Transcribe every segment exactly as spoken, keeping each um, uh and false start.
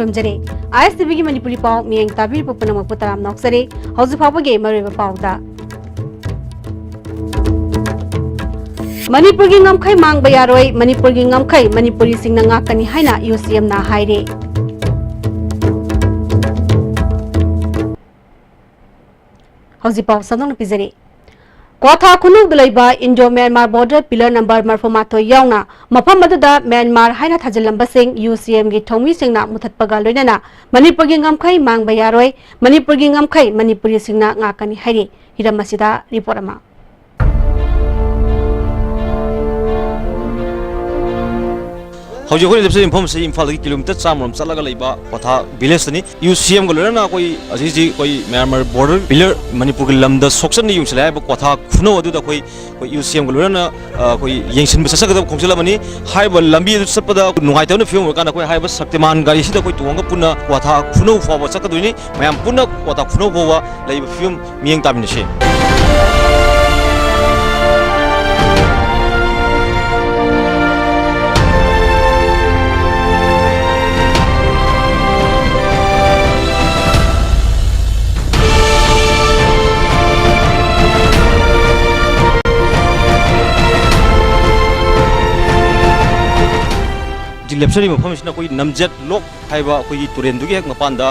ꯈꯨꯔꯨꯝꯖꯔꯤ꯫ ꯑꯥꯏ ꯑꯦꯁ T ꯚꯤꯒꯤ ꯃꯅꯤꯄꯨꯔꯤ ꯄꯥꯎ ꯃꯤꯠꯌꯦꯡ ꯇꯥꯕꯤꯔꯤꯕ ꯄꯨꯝꯅꯃꯛꯄꯨ ꯇꯔꯥꯝꯅ ꯑꯣꯛꯆꯔꯤ꯫ ꯍꯧꯖꯤꯛ ꯐꯥꯎꯕꯒꯤ ꯃꯔꯨꯑꯣꯏꯕ ꯄꯥꯎꯗ, ꯃꯅꯤꯄꯨꯔꯒꯤ ꯉꯝꯈꯩ ꯃꯥꯡꯕ ꯌꯥꯔꯣꯏ, ꯃꯅꯤꯄꯨꯔꯒꯤ ꯉꯝꯈꯩ ꯃꯅꯤꯄꯨꯔꯤꯁꯤꯡꯅ ꯉꯥꯛꯀꯅꯤ ꯍꯥꯏꯅ ꯌꯨ ꯁꯤ ꯑꯦꯝꯅ ꯍꯥꯏꯔꯤ꯫ ꯍꯧꯖꯤꯛ ꯄꯥꯎ ꯁꯟꯗꯣꯛꯅ ꯄꯤꯖꯔꯤ꯫ ꯀ꯭ꯋꯥꯊꯥ ꯈꯨꯅꯧꯗ ꯂꯩꯕ Indo Myanmar border pillar number ꯃꯔꯤꯐꯨ ꯃꯥꯊꯣꯏ ꯌꯥꯎꯅ ꯃꯐꯝ ꯑꯗꯨꯗ ꯃ꯭ꯌꯥꯟꯃꯥꯔ ꯍꯥꯏꯅ ꯊꯥꯖꯤꯜꯂꯝꯕꯁꯤꯡ ꯌꯨ ꯁꯤ ꯑꯦꯝꯒꯤ ꯊꯧꯃꯤꯁꯤꯡꯅ ꯃꯨꯊꯠꯄꯒ ꯂꯣꯏꯅꯅ ꯃꯅꯤꯄꯨꯔꯒꯤ ꯉꯝꯈꯩ ꯃꯥꯡꯕ ꯌꯥꯔꯣꯏ, ꯃꯅꯤꯄꯨꯔꯒꯤ ꯉꯝꯈꯩ ꯃꯅꯤꯄꯨꯔꯤꯁꯤꯡꯅ ꯉꯥꯛꯀꯅꯤ ꯍꯥꯏꯔꯤ꯫ ꯍꯤꯔꯝ ꯑꯁꯤꯗ ꯔꯤꯄꯣꯔꯠ ꯑꯃ꯫ ꯍꯧꯖꯤꯛ ꯑꯩꯈꯣꯏꯅ ꯂꯦꯞꯆꯔꯤꯕ ꯃꯐꯝ ꯑꯁꯤ ꯏꯝꯐꯥꯜꯗꯒꯤ ꯀꯤꯂꯣꯃꯤꯇꯔ ꯆꯥꯝꯃꯔꯣꯝ ꯆꯠꯂꯒ ꯂꯩꯕ ꯀ꯭ꯋꯥꯊꯥ ꯚꯤꯂꯦꯖꯇꯅꯤ꯫ ꯌꯨ ꯁꯤ ꯑꯦꯝꯒ ꯂꯣꯏꯅꯅ ꯑꯩꯈꯣꯏ ꯑꯁꯤꯁꯤ ꯑꯩꯈꯣꯏ ꯃ꯭ꯌꯥꯟꯃꯥꯔ ꯕꯣꯔꯗꯔ ꯄꯤꯂꯔ ꯃꯅꯤꯄꯨꯔꯒꯤ ꯂꯝꯗ ꯁꯣꯛꯆꯟꯅ ꯌꯨꯡꯁꯤꯜꯂꯦ ꯍꯥꯏꯕ ꯀ꯭ꯋꯥꯊꯥ ꯈꯨꯅꯧ ꯑꯗꯨꯗ ꯑꯩꯈꯣꯏ, ꯑꯩꯈꯣꯏ ꯌꯨ ꯁꯤ ꯑꯦꯝꯒ ꯂꯣꯏꯅꯅ, ꯑ, ꯑꯩꯈꯣꯏ ꯌꯦꯡꯁꯤꯟꯕ ꯆꯠꯆꯒꯗꯕ ꯈꯣꯡꯆꯠ ꯑꯃꯅꯤ꯫ ꯍꯥꯏꯔꯤꯕ ꯂꯝꯕꯤ ꯑꯗꯨ ꯆꯠꯄꯗ ꯅꯨꯡꯉꯥꯏꯇꯕꯅ ꯐꯤꯕꯝ ꯑꯣꯏꯔꯀꯥꯟꯗ ꯑꯩꯈꯣꯏ ꯍꯥꯏꯔꯤꯕ ꯁꯛꯇꯤꯃꯥꯟ ꯒꯥꯔꯤꯁꯤꯗ ꯑꯩꯈꯣꯏ ꯇꯣꯡꯉꯒ ꯄꯨꯟꯅ ꯀ꯭ꯋꯥꯊꯥ ꯈꯨꯅꯧ ꯐꯥꯎꯕ ꯆꯠꯀꯗꯣꯏꯅꯤ꯫ ꯃꯌꯥꯝ ꯄꯨꯟꯅ ꯀ꯭ꯋꯥꯊꯥ ꯈꯨꯅꯧ ꯐꯥꯎꯕ ꯂꯩꯕ ꯐꯤꯕꯝ ꯃꯤꯠꯌꯦꯡ ꯇꯥꯃꯤꯟꯅꯁꯤ꯫ ꯍꯧꯖꯤꯛ ꯂꯦꯞꯆꯔꯤꯕ ꯃꯐꯝ ꯑꯁꯤꯅ ꯑꯩꯈꯣꯏ ꯅꯝꯖꯦꯠ ꯂꯣꯛ ꯍꯥꯏꯕ ꯑꯩꯈꯣꯏꯒꯤ ꯇꯨꯔꯦꯟꯗꯨꯒꯤ ꯍꯦꯛ ꯃꯄꯥꯟꯗ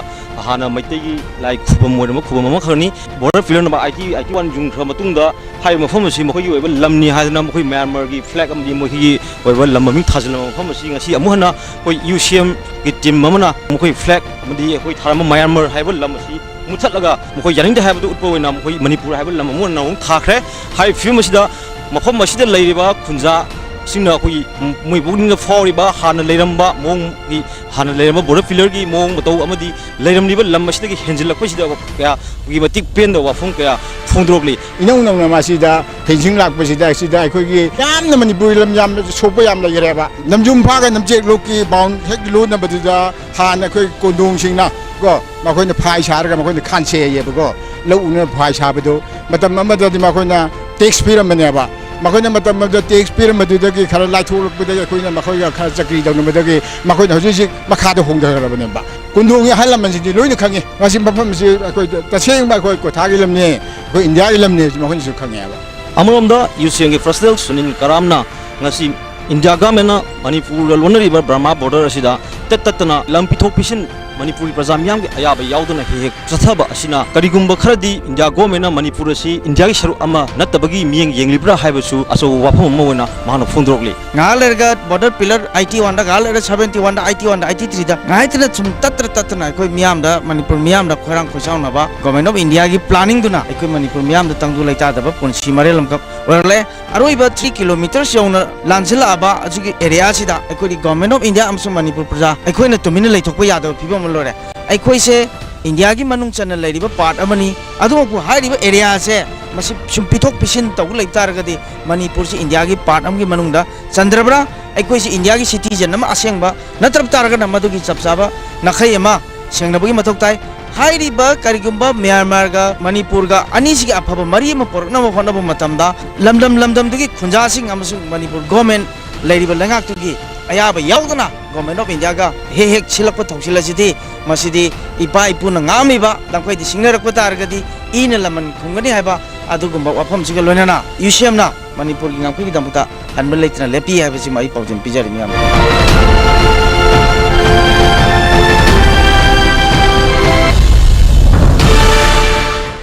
ꯍꯥꯟꯅ ꯃꯩꯇꯩꯒꯤ ꯂꯥꯏ ꯈꯨꯕꯝ ꯑꯣꯏꯔꯝꯕ ꯈꯨꯕꯝ ꯑꯃꯈꯛꯅꯤ꯫ Border pillar number eighty, eighty one ꯌꯨꯡꯈ꯭ꯔ ꯃꯇꯨꯡꯗ ꯍꯥꯏꯔꯤꯕ ꯃꯐꯝ ꯑꯁꯤ ꯃꯈꯣꯏꯒꯤ ꯑꯣꯏꯕ ꯂꯝꯅꯤ ꯍꯥꯏꯗꯅ ꯃꯈꯣꯏ ꯃ꯭ꯌꯥꯟꯃꯥꯔꯒꯤ ꯐ꯭ꯂꯦꯒ ꯑꯃꯗꯤ ꯃꯈꯣꯏꯒꯤ ꯑꯣꯏꯕ ꯂꯝ ꯃꯃꯤꯡ ꯊꯥꯖꯤꯜꯂꯕ ꯃꯐꯝ ꯑꯁꯤ ꯉꯁꯤ ꯑꯃꯨꯛ ꯍꯟꯅ ꯑꯩꯈꯣꯏ ꯌꯨ ꯁꯤ ꯑꯦꯝꯒꯤ ꯇꯤꯝ ꯑꯃꯅ ꯃꯈꯣꯏ ꯐ꯭ꯂꯦꯒ ꯑꯃꯗꯤ ꯑꯩꯈꯣꯏ ꯊꯥꯔꯝꯕ ꯃ꯭ꯌꯥꯟꯃꯥꯔ ꯍꯥꯏꯕ ꯂꯝ ꯑꯁꯤ ꯃꯨꯊꯠꯂꯒ ꯃꯈꯣꯏ ꯌꯥꯅꯤꯡꯗꯦ ꯍꯥꯏꯕꯗꯨ ꯎꯠꯄ ꯑꯣꯏꯅ ꯃꯈꯣꯏ ꯃꯅꯤꯄꯨꯔ ꯍꯥꯏꯕ ꯂꯝ ꯑꯃ ꯑꯣꯏꯅ ꯑꯃꯨꯛ ꯊꯥꯈ꯭ꯔꯦ꯫ ꯍꯥꯏꯔꯤꯕ ꯐꯤꯕꯝ ꯑꯁꯤꯗ ꯃꯐꯝ ꯑꯁꯤꯗ ꯂꯩꯔꯤꯕ ꯈꯨꯟꯖꯥꯁꯤꯡꯅ ꯑꯩꯈꯣꯏꯒꯤ ꯃꯣꯏ ꯄꯨꯛꯅꯤꯡꯗ ꯐꯥꯎꯔꯤꯕ ꯍꯥꯟꯅ ꯂꯩꯔꯝꯕ ꯃꯑꯣꯡꯒꯤ, ꯍꯥꯟꯅ ꯂꯩꯔꯝꯕ ꯕꯣꯔꯗꯔ ꯄꯤꯂꯔꯒꯤ ꯃꯑꯣꯡ ꯃꯇꯧ ꯑꯃꯗꯤ ꯂꯩꯔꯝꯂꯤꯕ ꯂꯝ ꯑꯁꯤꯗꯒꯤ ꯍꯦꯟꯖꯤꯜꯂꯛꯄꯁꯤꯗ ꯀꯌꯥ ꯑꯩꯈꯣꯏꯒꯤ ꯃꯇꯤꯛ ꯄꯦꯟꯗꯕ ꯋꯥꯐꯝ ꯀꯌꯥ ꯐꯣꯡꯗꯣꯔꯛꯂꯤ꯫ ꯏꯅꯧ ꯅꯧꯅ ꯃꯁꯤꯗ ꯐꯦꯟꯁꯤꯡ ꯂꯥꯛꯄꯁꯤꯗ ꯁꯤꯗ ꯑꯩꯈꯣꯏꯒꯤ ꯌꯥꯝꯅ ꯃꯅꯤꯄꯨꯔꯒꯤ ꯂꯝ ꯌꯥꯝꯅ ꯁꯣꯛꯄ ꯌꯥꯝ ꯂꯩꯈ꯭ꯔꯦꯕ꯫ ꯅꯝꯖꯨꯝꯐꯥꯒ ꯅꯝꯖꯦꯛ ꯂꯣꯛꯀꯤ ꯕꯥꯎꯟ ꯍꯦꯛ ꯂꯣꯟꯅꯕꯗꯨꯗ ꯍꯥꯟꯅ ꯑꯩꯈꯣꯏ ꯀꯣꯟꯗꯣꯡꯁꯤꯡꯅ ꯀꯣ, ꯃꯈꯣꯏꯅ ꯐꯥꯏ ꯁꯥꯔꯒ ꯃꯈꯣꯏꯅ ꯈꯥꯟꯁꯦ ꯍꯥꯏꯌꯦꯕꯀꯣ꯫ ꯂꯧ ꯎꯅ ꯐꯥꯏ ꯁꯥꯕꯗꯣ ꯃꯇꯝ ꯑꯃꯗꯗꯤ ꯃꯈꯣꯏꯅ ꯇꯦꯛꯁ ꯄꯤꯔꯝꯕꯅꯦꯕ꯫ ꯃꯈꯣꯏꯅ ꯃꯇꯝ ꯑꯃꯗ ꯇꯦꯛꯁ ꯄꯤꯔꯝꯕꯗꯨꯗꯒꯤ ꯈꯔ ꯂꯥꯏꯊꯣꯛꯂꯛꯄꯗꯒꯤ ꯑꯩꯈꯣꯏꯅ ꯃꯈꯣꯏꯒ ꯈꯔ ꯆꯀ꯭ꯔꯤ ꯇꯧꯅꯕꯗꯒꯤ ꯃꯈꯣꯏꯅ ꯍꯧꯖꯤꯛ ꯍꯧꯖꯤꯛ ꯃꯈꯥꯗ ꯍꯣꯡꯊꯈ꯭ꯔꯕꯅꯦꯕ꯫ ꯀꯨꯟꯗꯣꯡꯒꯤ ꯑꯍꯜ ꯂꯃꯟꯁꯤꯡꯗꯤ ꯂꯣꯏꯅ ꯈꯪꯉꯤ꯫ ꯉꯁꯤ ꯃꯐꯝꯁꯤ ꯑꯩꯈꯣꯏ ꯇꯁꯦꯡꯕ ꯑꯩꯈꯣꯏ ꯀꯣꯊꯥꯒꯤ ꯂꯝꯅꯤ, ꯑꯩꯈꯣꯏ ꯏꯟꯗꯤꯌꯥꯒꯤ ꯂꯝꯅꯤ ꯍꯥꯏꯕꯁꯤ ꯃꯈꯣꯏꯅꯁꯨ ꯈꯪꯉꯦꯕ꯫ ꯑꯃꯔꯣꯝꯗ ꯌꯨꯁꯦꯟꯒꯤ ꯄ꯭ꯔꯁꯤꯗꯦꯟ ꯁꯨꯅꯤꯜ ꯀꯔꯥꯝꯅ ꯉꯁꯤ ꯏꯟꯗꯤꯌꯥ ꯒꯚꯔꯟꯃꯦꯟꯅ ꯃꯅꯤꯄꯨꯔꯒ ꯂꯣꯟꯅꯔꯤꯕ ꯕꯔꯃꯥ ꯕꯣꯔꯗꯔ ꯑꯁꯤꯗ ꯇꯠ ꯇꯠꯇꯅ ꯂꯝ ꯄꯤꯊꯣꯛ ꯄꯤꯁꯤꯟ ꯃꯅꯤꯄꯨꯔꯒꯤ ꯄ꯭ꯔꯖꯥ ꯃꯤꯌꯥꯝꯒꯤ ꯑꯌꯥꯕ ꯌꯥꯎꯗꯅ ꯍꯦꯛ ꯍꯦꯛ ꯆꯠꯊꯕ ꯑꯁꯤꯅ ꯀꯔꯤꯒꯨꯝꯕ ꯈꯔꯗꯤ ꯏꯟꯗꯤꯌꯥ ꯒꯣꯔꯃꯦꯟꯅ ꯃꯅꯤꯄꯨꯔ ꯑꯁꯤ ꯏꯟꯗꯤꯌꯥꯒꯤ ꯁꯔꯨꯛ ꯑꯃ ꯅꯠꯇꯕꯒꯤ ꯃꯤꯠꯌꯦꯡ ꯌꯦꯡꯂꯤꯕ꯭ꯔꯥ ꯍꯥꯏꯕꯁꯨ ꯑꯆꯧꯕ ꯋꯥꯐꯝ ꯑꯃ ꯑꯣꯏꯅ ꯃꯍꯥꯛꯅ ꯐꯣꯡꯗꯣꯔꯛꯂꯤ꯫ ꯉꯥꯏꯍꯥꯛ ꯂꯩꯔꯒ ꯕꯣꯔꯗꯔ ꯄꯤꯂꯔ ꯑꯩꯠꯇꯤ ꯋꯥꯟꯗ, ꯉꯥꯏꯍꯥꯛ ꯂꯩꯔꯒ ꯁꯚꯦꯟꯇꯤ ꯋꯥꯟꯗ, ꯑꯩꯠꯇꯤ ꯋꯥꯟꯗ, ꯑꯩꯠꯇꯤ ꯊ꯭ꯔꯤꯗ ꯉꯥꯏꯇꯅ ꯁꯨꯝ ꯇꯠꯇ꯭ꯔ ꯇꯠꯇꯅ ꯑꯩꯈꯣꯏ ꯃꯤꯌꯥꯝꯗ, ꯃꯅꯤꯄꯨꯔ ꯃꯤꯌꯥꯝꯗ ꯈꯣꯏꯔꯥꯡ ꯈꯣꯏꯁꯥꯎꯅꯕ ꯒꯣꯔꯃꯦꯟ ꯑꯣꯐ ꯏꯟꯗꯤꯌꯥꯒꯤ ꯄ꯭ꯂꯥꯅꯤꯡꯗꯨꯅ ꯑꯩꯈꯣꯏ ꯃꯅꯤꯄꯨꯔ ꯃꯤꯌꯥꯝꯗ ꯇꯪꯗꯨ ꯂꯩꯇꯥꯗꯕ ꯄꯨꯟꯁꯤ ꯃꯔꯦꯜ ꯑꯃꯈꯛ ꯑꯣꯏꯔꯛꯂꯦ꯫ ꯑꯔꯣꯏꯕ ꯊ꯭ꯔꯤ ꯀꯤꯂꯣꯃꯤꯇꯔꯁ ꯌꯧꯅ ꯂꯥꯟꯁꯤꯜꯂꯛꯑꯕ ꯑꯁꯤꯒꯤ ꯑꯦꯔꯤꯌꯥꯁꯤꯗ ꯑꯩꯈꯣꯏꯒꯤ ꯒꯣꯔꯃꯦꯟ ꯑꯣꯐ ꯏꯟꯗꯤꯌꯥ ꯑꯃꯁꯨꯡ ꯃꯅꯤꯄꯨꯔ ꯄ꯭ꯔꯖꯥ ꯑꯩꯈꯣꯏꯅ ꯇꯨꯃꯤꯟꯅ ꯂꯩꯊꯣꯛꯄ ꯌꯥꯗꯕ ꯐꯤꯕꯝ ꯑꯃ ꯂꯣꯏꯔꯦ꯫ ꯑꯩꯈꯣꯏꯁꯦ ꯏꯟꯗꯤꯌꯥꯒꯤ ꯃꯅꯨꯡ ꯆꯟꯅ ꯂꯩꯔꯤꯕ ꯄꯥꯔꯠ ꯑꯃꯅꯤ꯫ ꯑꯗꯨꯃꯛꯄꯨ ꯍꯥꯏꯔꯤꯕ ꯑꯦꯔꯤꯌꯥꯁꯦ ꯃꯁꯤ ꯁꯨꯝ ꯄꯤꯊꯣꯛ ꯄꯤꯁꯤꯟ ꯇꯧꯕ ꯂꯩꯕ ꯇꯥꯔꯒꯗꯤ ꯃꯅꯤꯄꯨꯔꯁꯤ ꯏꯟꯗꯤꯌꯥꯒꯤ ꯄꯥꯔꯠ ꯑꯃꯒꯤ ꯃꯅꯨꯡꯗ ꯆꯟꯗ꯭ꯔꯕ꯭ꯔꯥ? ꯑꯩꯈꯣꯏꯁꯤ ꯏꯟꯗꯤꯌꯥꯒꯤ ꯁꯤꯇꯤꯖꯟ ꯑꯃ ꯑꯁꯦꯡꯕ ꯅꯠꯇ꯭ꯔꯕ ꯇꯥꯔꯒꯅ ꯃꯗꯨꯒꯤ ꯆꯞ ꯆꯥꯕ ꯅꯥꯈꯩ ꯑꯃ ꯁꯦꯡꯅꯕꯒꯤ ꯃꯊꯧ ꯇꯥꯏ꯫ ꯍꯥꯏꯔꯤꯕ ꯀꯔꯤꯒꯨꯝꯕ ꯃ꯭ꯌꯥꯟꯃꯥꯔꯒ ꯃꯅꯤꯄꯨꯔꯒ ꯑꯅꯤꯁꯤꯒꯤ ꯑꯐꯕ ꯃꯔꯤ ꯑꯃ ꯄꯨꯔꯛꯅꯕ ꯍꯣꯠꯅꯕ ꯃꯇꯝꯗ ꯂꯝꯗꯝ ꯂꯝꯗꯝꯗꯨꯒꯤ ꯈꯨꯟꯖꯥꯁꯤꯡ ꯑꯃꯁꯨꯡ ꯃꯅꯤꯄꯨꯔ ꯒꯣꯔꯃꯦꯟ ꯂꯩꯔꯤꯕ ꯂꯩꯉꯥꯛꯇꯨꯒꯤ ꯑꯌꯥꯕ ꯌꯥꯎꯗꯅ ꯒꯣꯔꯃꯦꯟ ꯑꯣꯐ ꯏꯟꯗꯤꯌꯥꯒ ꯍꯦꯛ ꯍꯦꯛ ꯁꯤꯜꯂꯛꯄ ꯊꯧꯁꯤꯜ ꯑꯁꯤꯗꯤ ꯃꯁꯤꯗꯤ ꯏꯄꯥ ꯏꯄꯨꯅ ꯉꯥꯡꯂꯤꯕ ꯂꯝꯈꯩꯗ ꯁꯤꯡꯅꯔꯛꯄ ꯇꯥꯔꯒꯗꯤ ꯏꯅ ꯂꯃꯟ ꯈꯨꯝꯒꯅꯤ ꯍꯥꯏꯕ ꯑꯗꯨꯒꯨꯝꯕ ꯋꯥꯐꯝꯁꯤꯒ ꯂꯣꯏꯅꯅ ꯌꯨꯁꯦꯝꯅ ꯃꯅꯤꯄꯨꯔꯒꯤ ꯉꯝꯈꯩꯒꯤꯗꯃꯛꯇ ꯍꯟꯕ ꯂꯩꯇꯅ ꯂꯦꯞꯄꯤ ꯍꯥꯏꯕꯁꯤꯃ ꯑꯩ ꯄꯥꯎꯖꯦꯜ ꯄꯤꯖꯔꯤ ꯃꯤꯌꯥꯝꯗ꯫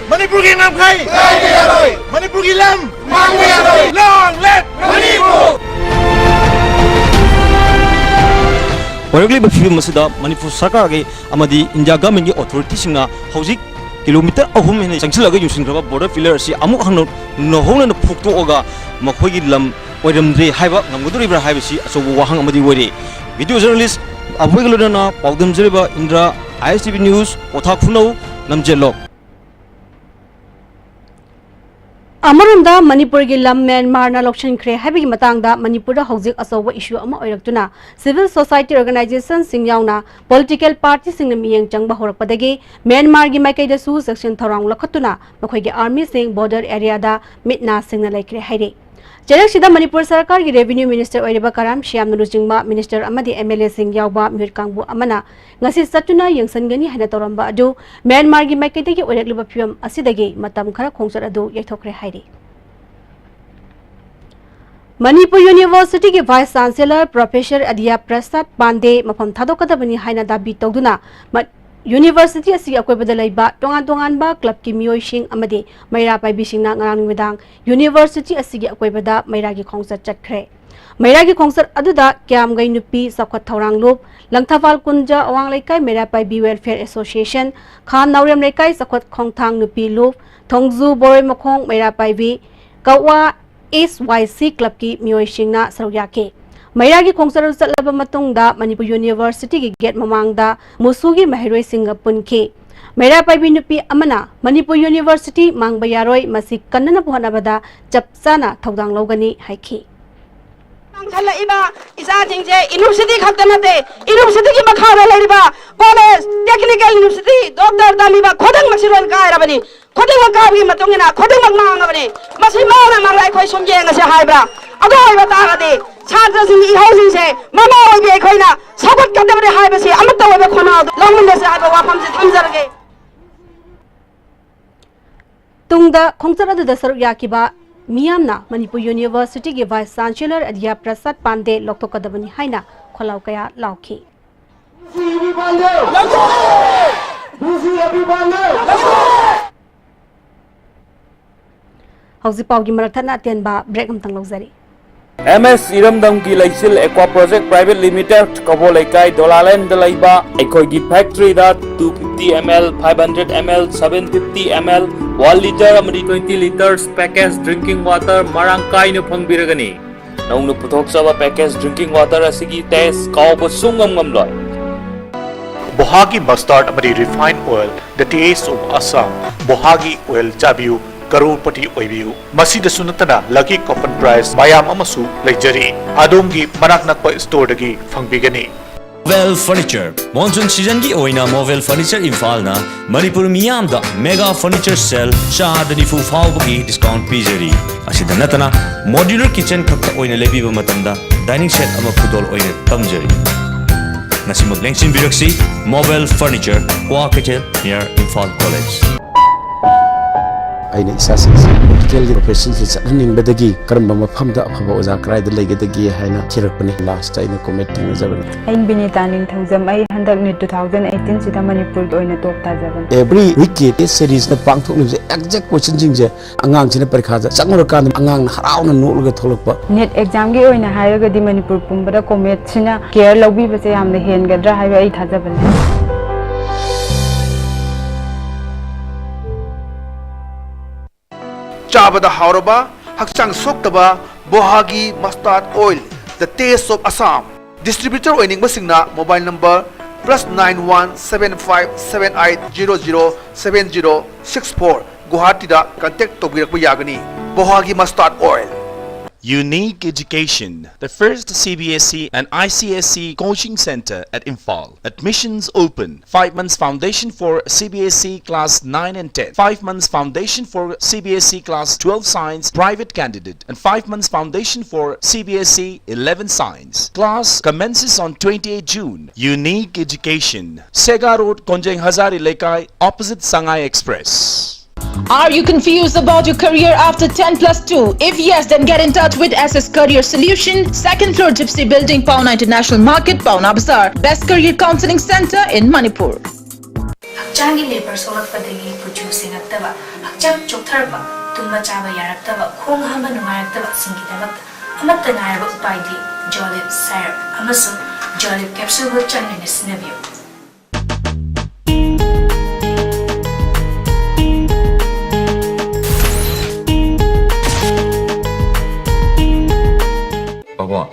ꯃꯅꯤꯄꯨꯔꯒꯤ ꯉꯝꯈꯩ ꯃꯅꯤꯄꯨꯔꯒꯤ ꯂꯝ ꯃꯥꯡꯕ ꯌꯥꯔꯣꯏ꯫ Long live Manipur! ꯑꯣꯏꯔꯛꯂꯤꯕ ꯐꯤꯕꯝ ꯑꯁꯤꯗ ꯃꯅꯤꯄꯨꯔ ꯁꯔꯀꯥꯔꯒꯤ ꯑꯃꯗꯤ ꯏꯟꯗꯤꯌꯥ ꯒꯚꯔꯟꯃꯦꯟꯒꯤ ꯑꯣꯊꯣꯔꯤꯇꯤꯁꯤꯡꯅ ꯍꯧꯖꯤꯛ ꯀꯤꯂꯣꯃꯤꯇꯔ ꯑꯍꯨꯝ ꯍꯦꯟꯅ ꯆꯪꯁꯤꯜꯂꯒ ꯌꯨꯡꯁꯤꯟꯈ꯭ꯔꯕ ꯕꯣꯔꯗꯔ ꯄꯤꯂꯔ ꯑꯁꯤ ꯑꯃꯨꯛ ꯍꯟꯅ ꯅꯧꯍꯧꯅꯅ ꯐꯨꯛꯇꯣꯛꯑꯒ ꯃꯈꯣꯏꯒꯤ ꯂꯝ ꯑꯣꯏꯔꯝꯗ꯭ꯔꯦ ꯍꯥꯏꯕ ꯉꯝꯒꯗꯧꯔꯤꯕ꯭ꯔꯥ ꯍꯥꯏꯕꯁꯤ ꯑꯆꯧꯕ ꯋꯥꯍꯪ ꯑꯃꯗꯤ ꯑꯣꯏꯔꯤ꯫ ꯚꯤꯗꯤꯑꯣ ꯖꯔꯅꯦꯂꯤꯁ ꯑꯕꯣꯏꯒ ꯂꯣꯏꯅꯅ ꯄꯥꯎꯗꯝꯖꯔꯤꯕ ꯏꯟꯗ꯭ꯔꯥ, ꯑꯥꯏ ꯑꯦꯁ ꯇꯤ ꯚꯤ ꯅ꯭ꯌꯨꯁ, ꯀꯣꯊꯥ ꯈꯨꯅꯧ, ꯂꯝꯖꯦꯜꯂꯣꯛ꯫ ꯑꯃꯔꯣꯝꯗ ꯃꯅꯤꯄꯨꯔꯒꯤ ꯂꯝ ꯃ꯭ꯌꯥꯟꯃꯥꯔꯅ ꯂꯧꯁꯤꯟꯈ꯭ꯔꯦ ꯍꯥꯏꯕꯒꯤ ꯃꯇꯥꯡꯗ ꯃꯅꯤꯄꯨꯔꯗ ꯍꯧꯖꯤꯛ ꯑꯆꯧꯕ ꯏꯁꯨ ꯑꯃ ꯑꯣꯏꯔꯛꯇꯨꯅ ꯁꯤꯚꯤꯜ ꯁꯣꯁꯥꯏꯇꯤ ꯑꯣꯔꯒꯅꯥꯏꯖꯦꯁꯟꯁꯤꯡ ꯌꯥꯎꯅ ꯄꯣꯂꯤꯇꯤꯀꯦꯜ ꯄꯥꯔꯇꯤꯁꯤꯡꯅ ꯃꯤꯠꯌꯦꯡ ꯆꯪꯕ ꯍꯧꯔꯛꯄꯗꯒꯤ ꯃ꯭ꯌꯥꯟꯃꯥꯔꯒꯤ ꯃꯥꯏꯀꯩꯗꯁꯨ ꯆꯦꯛꯁꯤꯟ ꯊꯧꯔꯥꯡ ꯂꯧꯈꯠꯇꯨꯅ ꯃꯈꯣꯏꯒꯤ ꯑꯥꯔꯃꯤꯁꯤꯡ ꯕꯣꯔꯗꯔ ꯑꯦꯔꯤꯌꯥꯗ ꯃꯤꯠ ꯅꯥ ꯁꯤꯡꯅ ꯂꯩꯈ꯭ꯔꯦ ꯍꯥꯏꯔꯤ꯫ ꯆꯩꯔꯛꯁꯤꯗ ꯃꯅꯤꯄꯨꯔ ꯁꯔꯀꯥꯔꯒꯤ Revenue Minister ꯑꯣꯏꯔꯤꯕ ꯀꯔꯥꯝ ꯁ꯭ꯌꯥꯝꯅ ꯂꯨꯆꯤꯡꯕ Minister ꯑꯃꯗꯤ MLA ꯁꯤꯡ ꯌꯥꯎꯕ ꯃꯤꯍꯨꯠ ꯀꯥꯡꯕꯨ ꯑꯃꯅ ꯉꯁꯤ ꯆꯠꯇꯨꯅ ꯌꯦꯡꯁꯤꯟꯒꯅꯤ ꯍꯥꯏꯅ ꯇꯧꯔꯝꯕ ꯑꯗꯨ ꯃ꯭ꯌꯥꯟꯃꯥꯔꯒꯤ ꯃꯥꯏꯀꯩꯗꯒꯤ ꯑꯣꯏꯔꯛꯂꯤꯕ ꯐꯤꯚꯝ ꯑꯁꯤꯗꯒꯤ ꯃꯇꯝ ꯈꯔ ꯈꯣꯡꯆꯠ ꯑꯗꯨ ꯌꯩꯊꯣꯛꯈ꯭ꯔꯦ ꯍꯥꯏꯔꯤ꯫ ꯃꯅꯤꯄꯨꯔ University ꯒꯤ Vice Chancellor Professor ꯑꯗꯤꯌꯥ ꯄ꯭ꯔꯁꯥꯗ ꯄꯥꯟꯗꯦ ꯃꯐꯝ ꯊꯥꯗꯣꯛꯀꯗꯕꯅꯤ ꯍꯥꯏꯅ ꯗꯥꯕꯤ ꯇꯧꯗꯨꯅ ꯃ-, University ꯑꯁꯤꯒꯤ ꯑꯀꯣꯏꯕꯗ ꯂꯩꯕ ꯇꯣꯉꯥꯟ ꯇꯣꯉꯥꯟꯕ club ꯀꯤ ꯃꯤꯑꯣꯏꯁꯤꯡ ꯑꯃꯗꯤ ꯃꯩꯔꯥ ꯄꯥꯏꯕꯤꯁꯤꯡꯅ ꯉꯔꯥꯡ ꯅꯨꯃꯤꯗꯥꯡ University ꯑꯁꯤꯒꯤ ꯑꯀꯣꯏꯕꯗ ꯃꯩꯔꯥꯒꯤ ꯈꯣꯡꯆꯠ ꯆꯠꯈ꯭ꯔꯦ꯫ ꯃꯩꯔꯥꯒꯤ ꯈꯣꯡꯆꯠ ꯑꯗꯨꯗ ꯀ꯭ꯌꯥꯝꯒꯩ ꯅꯨꯄꯤ ꯆꯥꯎꯈꯠ ꯊꯧꯔꯥꯡ ꯂꯨꯞ, ꯂꯪꯊꯕꯥꯜ ꯀꯨꯟꯖ ꯑꯋꯥꯡ ꯂꯩꯀꯥꯏ ꯃꯩꯔꯥ ꯄꯥꯏꯕꯤ Welfare Association, ꯈꯥ ꯅꯥꯎꯔꯦꯝ ꯂꯩꯀꯥꯏ ꯆꯥꯎꯈꯠ ꯈꯣꯡꯊꯥꯡ ꯅꯨꯄꯤ ꯂꯨꯞ, ꯊꯣꯡꯖꯨ ꯕꯣꯔꯣꯏ ꯃꯈꯣꯡ ꯃꯩꯔꯥ ꯄꯥꯏꯕꯤ, ꯀꯛꯋꯥ S Y C club ꯀꯤ ꯃꯤꯑꯣꯏꯁꯤꯡꯅ ꯁꯔꯨꯛ ꯌꯥꯈꯤ꯫ ꯃꯩꯔꯥꯒꯤ ꯈꯣꯡꯆꯠ ꯑꯗꯨ ꯆꯠꯂꯕ ꯃꯇꯨꯡꯗ ꯃꯅꯤꯄꯨꯔ University ꯒꯤ gate ꯃꯃꯥꯡꯗ ꯃꯨꯁꯨꯒꯤ ꯃꯍꯩꯔꯣꯏꯁꯤꯡꯒ ꯄꯨꯟꯈꯤ꯫ ꯃꯩꯔꯥ ꯄꯥꯏꯕꯤ ꯅꯨꯄꯤ ꯑꯃꯅ ꯃꯅꯤꯄꯨꯔ University ꯃꯥꯡꯕ ꯌꯥꯔꯣꯏ, ꯃꯁꯤ ꯀꯟꯅꯅꯕ ꯍꯣꯠꯅꯕꯗ ꯆꯞ ꯆꯥꯅ ꯊꯧꯗꯥꯡ ꯂꯧꯒꯅꯤ ꯍꯥꯏꯈꯤ꯫ ꯃꯥꯡꯁꯤꯜꯂꯛꯏꯕ ꯏꯆꯥꯁꯤꯡꯁꯦ university ꯈꯛꯇ ꯅꯠꯇꯦ, university ꯒꯤ ꯃꯈꯥꯗ ꯂꯩꯔꯤꯕ college, technical university, doctor ꯇꯝꯃꯤꯕ ꯈꯨꯗꯤꯡꯃꯛꯁꯤ ꯂꯣꯏ ꯀꯥꯏꯔꯕꯅꯤ꯫ ꯈꯨꯗꯤꯡꯃꯛ ꯀꯥꯕꯒꯤ ꯃꯇꯨꯡ ꯏꯟꯅ ꯈꯨꯗꯤꯡꯃꯛ ꯃꯥꯡꯉꯕꯅꯤ꯫ ꯃꯁꯤ ꯃꯥꯡꯅ ꯃꯥꯡꯅ ꯑꯩꯈꯣꯏ ꯁꯨꯝ ꯌꯦꯡꯉꯁꯤ ꯍꯥꯏꯕ꯭ꯔꯥ? ꯑꯗꯨ ꯑꯣꯏꯕ ꯇꯥꯔꯒꯗꯤ ꯁꯥꯇ꯭ꯔꯁꯤꯡꯒꯤ ꯏꯍꯧꯁꯤꯡꯁꯦ ꯃꯃꯥ ꯑꯣꯏꯕꯤ ꯑꯩꯈꯣꯏꯅ ꯁꯧꯒꯠꯀꯗꯕꯅꯤ ꯍꯥꯏꯕꯁꯤ ꯑꯃꯠꯇ ꯑꯣꯏꯕ ꯈꯣꯟꯅꯥꯗꯨ ꯂꯧꯃꯤꯟꯅꯁꯤ ꯍꯥꯏꯕ ꯋꯥꯐꯝꯁꯤ ꯊꯝꯖꯔꯒꯦ꯫ ꯇꯨꯡꯗ ꯈꯣꯡꯆꯠ ꯑꯗꯨꯗ ꯁꯔꯨꯛ ꯌꯥꯈꯤꯕ ꯃꯤꯌꯥꯝꯅ ꯃꯅꯤꯄꯨꯔ University ꯒꯤ Vice Chancellor ꯑꯗꯤꯌꯥ ꯄ꯭ꯔꯁꯥꯗ ꯄꯥꯟꯗꯦ ꯂꯧꯊꯣꯛꯀꯗꯕꯅꯤ ꯍꯥꯏꯅ ꯈꯣꯜꯂꯥꯎ ꯀꯌꯥ ꯂꯥꯎꯈꯤ꯫ ꯍꯧꯖꯤꯛ ꯄꯥꯎꯒꯤ ꯃꯔꯛ ꯊꯠꯅ ꯑꯇꯦꯟꯕ break ꯑꯃꯇꯪ ꯂꯧꯖꯔꯤ꯫ M S ꯏꯔꯝꯗꯝꯒꯤ ꯂꯩꯆꯤꯜ Aqua Project Private Limited, ꯀꯕꯣ ꯂꯩꯀꯥꯏ, ꯗꯣꯂꯥꯂꯦꯟꯗ ꯂꯩꯕ ꯑꯩꯈꯣꯏꯒꯤ factory ꯗ two fifty M L, five hundred M L, seven fifty M L, one litre ꯑꯃꯗꯤ twenty litres package drinking water ꯃꯔꯥꯡ ꯀꯥꯏꯅ ꯐꯪꯕꯤꯔꯒꯅꯤ꯫ ꯅꯧꯅ ꯄꯨꯊꯣꯛꯆꯕ package drinking water ꯑꯁꯤꯒꯤ taste ꯀꯥꯎꯕ ꯁꯨꯡꯉꯝ ꯉꯝꯂꯣꯏ꯫ ꯕꯣꯍꯥꯒꯤ mustard ꯑꯃꯗꯤ refined oil, the taste of Assam꯫ ꯕꯣꯍꯥꯒꯤ oil ꯆꯥꯕꯤꯌꯨ, ꯀꯔꯣꯔꯄꯇꯤ ꯑꯣꯏꯕꯤꯌꯨ꯫ ꯃꯁꯤꯗꯁꯨ ꯅꯠꯇꯅ lucky coupon prize ꯃꯌꯥꯝ ꯑꯃꯁꯨ ꯂꯩꯖꯔꯤ꯫ ꯑꯗꯣꯝꯒꯤ ꯃꯅꯥꯛ ꯅꯛꯄ store ꯗꯒꯤ ꯐꯪꯕꯤꯒꯅꯤ꯫ Movel Furniture. Monsoon seasonꯒꯤ ꯑꯣꯏꯅ Movel Furniture ꯏꯝꯐꯥꯜꯅ ꯃꯅꯤꯄꯨꯔ ꯃꯤꯌꯥꯝꯗ mega furniture sale ꯆꯥꯗ ꯅꯤꯐꯨ ꯐꯥꯎꯕꯒꯤ discount ꯄꯤꯖꯔꯤ꯫ ꯑꯁꯤꯗ ꯅꯠꯇꯅ modular kitchen ꯈꯛꯇ ꯑꯣꯏꯅ ꯂꯩꯕꯤꯕ ꯃꯇꯝꯗ dining set ꯑꯃ ꯈꯨꯗꯣꯜ ꯑꯣꯏꯅ ꯇꯝꯖꯔꯤ꯫ ꯉꯁꯤꯃꯛ ꯂꯦꯡꯁꯤꯟꯕꯤꯔꯛꯁꯤ, Movel Furniture, Kwakeithel, near Imphal College꯫ ꯑꯩꯅ ꯏꯆꯥꯁꯤꯡꯁꯤ ꯍꯣꯇꯦꯜꯒꯤ professionꯁꯤ ꯆꯠꯍꯟꯅꯤꯡꯕꯗꯒꯤ ꯀꯔꯝꯕ ꯃꯐꯝꯗ ꯑꯐꯕ ꯑꯣꯖꯥ ꯀꯗꯥꯏꯗ ꯂꯩꯒꯗꯒꯦ ꯍꯥꯏꯅ ꯊꯤꯔꯛꯄꯅꯤ꯫ Lastꯇ ꯑꯩꯅ ꯀꯣꯃꯦꯠ ꯊꯦꯡꯅꯖꯕꯅꯤ꯫ ꯑꯩ ꯕꯤꯅꯤꯇꯥ ꯅꯤꯡꯊꯧꯖꯝ꯫ ꯑꯩ ꯍꯟꯗꯛ ꯅꯤꯠ two thousand eighteenꯁꯤꯗ ꯃꯅꯤꯄꯨꯔꯒꯤ ꯑꯣꯏꯅ top ꯇꯥꯖꯕꯅꯤ꯫ Every weekꯀꯤ test seriesꯅ ꯄꯥꯡꯊꯣꯛꯂꯤꯕꯁꯦ exact questionꯁꯤꯡꯁꯦ ꯑꯉꯥꯡꯁꯤꯅ ꯄꯔꯤꯈꯥꯗ ꯆꯪꯉꯨꯔꯀꯥꯟꯗ ꯑꯉꯥꯡꯅ ꯍꯔꯥꯎꯅ ꯅꯣꯛꯂꯒ ꯊꯣꯛꯂꯛꯄ꯫ ꯅꯤꯠ examꯒꯤ ꯑꯣꯏꯅ ꯍꯥꯏꯔꯒꯗꯤ ꯃꯅꯤꯄꯨꯔ ꯄꯨꯝꯕꯗ ꯀꯣꯃꯦꯠꯁꯤꯅ care ꯂꯧꯕꯤꯕꯁꯦ ꯌꯥꯝꯅ ꯍꯦꯟꯒꯗ꯭ꯔꯥ ꯍꯥꯏꯕ ꯑꯩ ꯊꯥꯖꯕ ꯂꯩ꯫ ꯆꯥꯕꯗ ꯍꯥꯎꯔꯕ, ꯍꯛꯆꯥꯡ ꯁꯣꯛꯇꯕ ꯕꯣꯍꯥꯒꯤ mustard oil, the taste of Assam꯫ Distributor ꯑꯣꯏꯅꯤꯡꯕꯁꯤꯡꯅ mobile number plus nine one seven five seven eight zero zero seven zero six four, ꯒꯨꯋꯥꯍꯥꯇꯤꯗ contact ꯇꯧꯕꯤꯔꯛꯄ ꯌꯥꯒꯅꯤ꯫ ꯕꯣꯍꯥꯒꯤ mustard oil꯫ Unique Education, the first C B S E and I C S E coaching center at Imphal. Admissions open. Five months foundation for C B S E class nine and ten. Five months foundation for C B S E class twelve science private candidate. And five months foundation for C B S E eleven science. Class commences on twenty-eighth June. Unique Education. Sega Road, Konjeng Hazari Lekai, opposite Sangai Express. Are you confused about your career after ten plus two? If yes, then get in touch with S S Career Solution, second floor Gypsy Building, Paona International Market, Paona Bazaar. Best career counseling center in Manipur. ꯍꯛꯆꯥꯡꯒꯤ labour ꯁꯣꯛꯂꯛꯄꯗꯒꯤ ꯀꯨꯆꯨ ꯁꯦꯡꯉꯛꯇꯕ, ꯍꯛꯆꯥꯡ ꯆꯣꯛꯊꯔꯛꯄ, ꯇꯨꯝꯕ ꯆꯥꯕ ꯌꯥꯔꯛꯇꯕ, ꯈꯣꯡ ꯍꯥꯝꯕ ꯅꯨꯡꯉꯥꯏꯔꯛꯇꯕꯁꯤꯡꯒꯤꯗꯃꯛꯇ ꯑꯃꯠꯇ ꯉꯥꯏꯔꯕ ꯎꯄꯥꯏꯗꯤ Jolib syrup ꯑꯃꯁꯨꯡ Jolib capsule ꯍꯛꯆꯥꯡ ꯑꯣꯏꯅ ꯁꯤꯖꯤꯟꯅꯕꯤꯌꯨ꯫ ꯄꯥꯕꯨꯡ,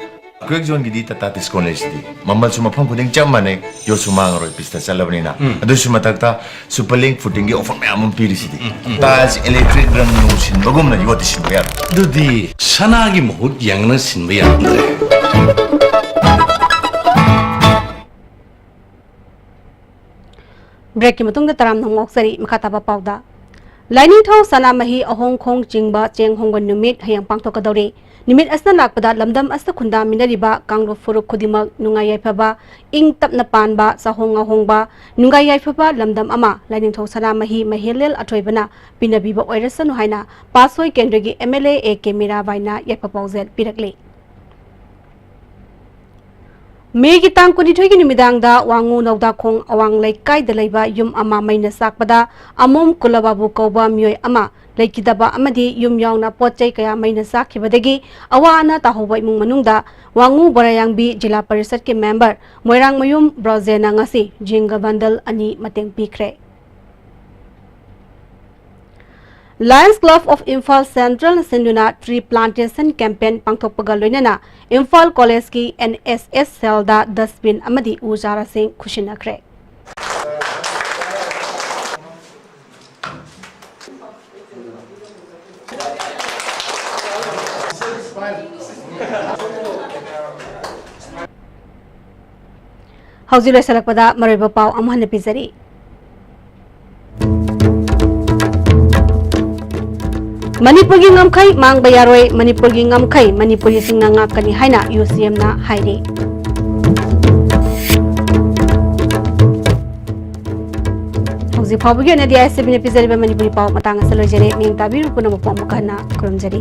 ꯀ꯭ꯋꯦꯛ ꯖꯣꯟꯒꯤꯗꯤ ꯇꯥꯇꯥ ꯗꯤꯁꯀꯥꯎꯟ ꯂꯩꯁꯤꯗꯤ꯫ ꯃꯃꯜꯁꯨ ꯃꯐꯝ ꯈꯨꯗꯤꯡ ꯆꯞ ꯃꯥꯟꯅꯩ, ꯌꯣꯠꯁꯨ ꯃꯥꯡꯉꯔꯣꯏ, ꯄꯤꯁꯇ ꯆꯠꯂꯕꯅꯤꯅ꯫ ꯎꯝ꯫ ꯑꯗꯨꯁꯨ ꯃꯊꯛꯇ ꯁꯨꯄꯔ ꯂꯤꯡ ꯐꯨꯇꯤꯡꯒꯤ ꯑꯣꯐꯔ ꯃꯌꯥꯝ ꯑꯃ ꯄꯤꯔꯤꯁꯤꯗꯤ꯫ ꯎꯝ, ꯎꯝ꯫ ꯇꯥꯏꯜꯁ, ꯏꯂꯦꯛꯇ꯭ꯔꯤꯛ, ꯔꯪ ꯅꯨꯡ ꯁꯤꯟꯕꯒꯨꯝꯅ ꯌꯣꯠꯇꯤ ꯁꯤꯟꯕ ꯌꯥꯔꯣꯏ꯫ ꯑꯗꯨꯗꯤ ꯁꯅꯥꯒꯤ ꯃꯍꯨꯠ ꯌꯦꯡꯅ ꯁꯤꯟꯕ ꯌꯥꯔꯝꯗ꯭ꯔꯦ꯫ ꯕ꯭ꯔꯦꯛꯀꯤ ꯃꯇꯨꯡꯗ ꯇꯔꯥꯝꯅ ꯑꯃꯨꯛ ꯑꯣꯛꯆꯔꯤ꯫ ꯃꯈꯥ ꯇꯥꯕ ꯄꯥꯎꯗ, ꯂꯥꯏꯅꯤꯡꯊꯧ ꯁꯅꯥꯃꯍꯤ ꯑꯍꯣꯡ ꯈꯣꯡ ꯆꯤꯡꯕ ꯆꯦꯡ ꯍꯣꯡꯕ ꯅꯨꯃꯤꯠ ꯍꯌꯦꯡ ꯄꯥꯡꯊꯣꯛꯀꯗꯧꯔꯤ꯫ ꯅꯨꯃꯤꯠ ꯑꯁꯤꯅ ꯂꯥꯛꯄꯗ ꯂꯝꯗꯝ ꯑꯁꯤꯗ ꯈꯨꯟꯗꯥꯃꯤꯟꯅꯔꯤꯕ ꯀꯥꯡꯂꯨꯞ ꯐꯨꯔꯨꯞ ꯈꯨꯗꯤꯡꯃꯛ ꯅꯨꯡꯉꯥꯏ ꯌꯥꯏꯐꯕ, ꯏꯪ ꯇꯞꯅ ꯄꯥꯟꯕ, ꯆꯥꯍꯣꯡ ꯉꯥꯍꯣꯡꯕ, ꯅꯨꯡꯉꯥꯏ ꯌꯥꯏꯐꯕ ꯂꯝꯗꯝ ꯑꯃ ꯂꯥꯏꯅꯤꯡꯊꯧ ꯁꯅꯥꯃꯍꯤ ꯃꯍꯦꯜꯂꯦꯜ ꯑꯊꯣꯏꯕꯅ ꯄꯤꯅꯕꯤꯕ ꯑꯣꯏꯔꯁꯅꯨ ꯍꯥꯏꯅ ꯄꯥꯠꯁꯣꯏ ꯀꯦꯟꯗ꯭ꯔꯒꯤ M L A A K ꯃꯤꯔꯥꯕꯥꯏꯅ ꯌꯥꯏꯐ ꯄꯥꯎꯖꯦꯜ ꯄꯤꯔꯛꯂꯤ꯫ ꯃꯦꯒꯤ ꯇꯥꯡ ꯀꯨꯟꯅꯤꯊꯣꯏꯒꯤ ꯅꯨꯃꯤꯗꯥꯡꯗ ꯋꯥꯉꯨ ꯅꯧꯗꯥꯈꯣꯡ ꯑꯋꯥꯡ ꯂꯩꯀꯥꯏꯗ ꯂꯩꯕ ꯌꯨꯝ ꯑꯃ ꯃꯩꯅ ꯆꯥꯛꯄꯗ ꯑꯃꯣꯝ ꯀꯨꯂꯕꯥꯕꯨ ꯀꯧꯕ ꯃꯤꯑꯣꯏ ꯑꯃ ꯂꯩꯈꯤꯗꯕ ꯑꯃꯗꯤ ꯌꯨꯝ ꯌꯥꯎꯅ ꯄꯣꯠ ꯆꯩ ꯀꯌꯥ ꯃꯩꯅ ꯆꯥꯛꯈꯤꯕꯗꯒꯤ ꯑꯋꯥ ꯑꯅꯥ ꯇꯥꯍꯧꯕ ꯏꯃꯨꯡ ꯃꯅꯨꯡꯗ ꯋꯥꯉꯨ ꯕꯣꯔꯥꯌꯥꯡꯕꯤ ꯖꯤꯂꯥ ꯄꯔꯤꯁꯠꯀꯤ ꯃꯦꯝꯕꯔ ꯃꯣꯏꯔꯥꯡꯃꯌꯨꯝ ꯕ꯭ꯔꯣꯖꯦꯅ ꯉꯁꯤ ꯖꯤꯡꯒ ꯕꯟꯗꯜ ꯑꯅꯤ ꯃꯇꯦꯡ ꯄꯤꯈ꯭ꯔꯦ꯫ Lions Club of Imphal Central ꯅ ꯁꯤꯟꯗꯨꯅ tree plantation campaign ꯄꯥꯡꯊꯣꯛꯄꯒ ꯂꯣꯏꯅꯅ ꯏꯝꯐꯥꯜ ꯀꯣꯂꯦꯖꯀꯤ ꯑꯦꯟ ꯑꯦꯁ ꯑꯦꯁ ꯁꯦꯜꯗ dustbin ꯑꯃꯗꯤ ꯎ ꯆꯥꯔꯥꯁꯤꯡ ꯈꯨꯠꯁꯤꯟꯅꯈ꯭ꯔꯦ꯫ ꯍꯧꯖꯤꯛ ꯂꯣꯏꯁꯤꯜꯂꯛꯄꯗ ꯃꯔꯨꯑꯣꯏꯕ ꯄꯥꯎ ꯑꯃꯨꯛ ꯍꯟꯅ ꯄꯤꯖꯔꯤ꯫ ꯃꯅꯤꯄꯨꯔꯒꯤ ꯉꯝꯈꯩ ꯃꯥꯡꯕ ꯌꯥꯔꯣꯏ, ꯃꯅꯤꯄꯨꯔꯒꯤ ꯉꯝꯈꯩ ꯃꯅꯤꯄꯨꯔꯤꯁꯤꯡꯅ ꯉꯥꯛꯀꯅꯤ ꯍꯥꯏꯅ ꯌꯨ ꯁꯤ ꯑꯦꯝꯅ ꯍꯥꯏꯔꯤ꯫ ꯍꯧꯖꯤꯛ ꯐꯥꯎꯕꯒꯤ ꯑꯣꯏꯅꯗꯤ ꯑꯥꯏ ꯑꯦꯁ ꯇꯤ ꯚꯤꯅ ꯄꯤꯖꯔꯤꯕ ꯃꯅꯤꯄꯨꯔꯤ ꯄꯥꯎ ꯃꯇꯥꯡ ꯑꯁꯤꯗ ꯂꯣꯏꯖꯔꯦ꯫ ꯃꯤꯠꯌꯦꯡ ꯇꯥꯕꯤꯔꯤꯕ ꯄꯨꯝꯅꯃꯛꯄꯨ ꯑꯃꯨꯛ ꯍꯟꯅ ꯈꯨꯔꯨꯝꯖꯔꯤ꯫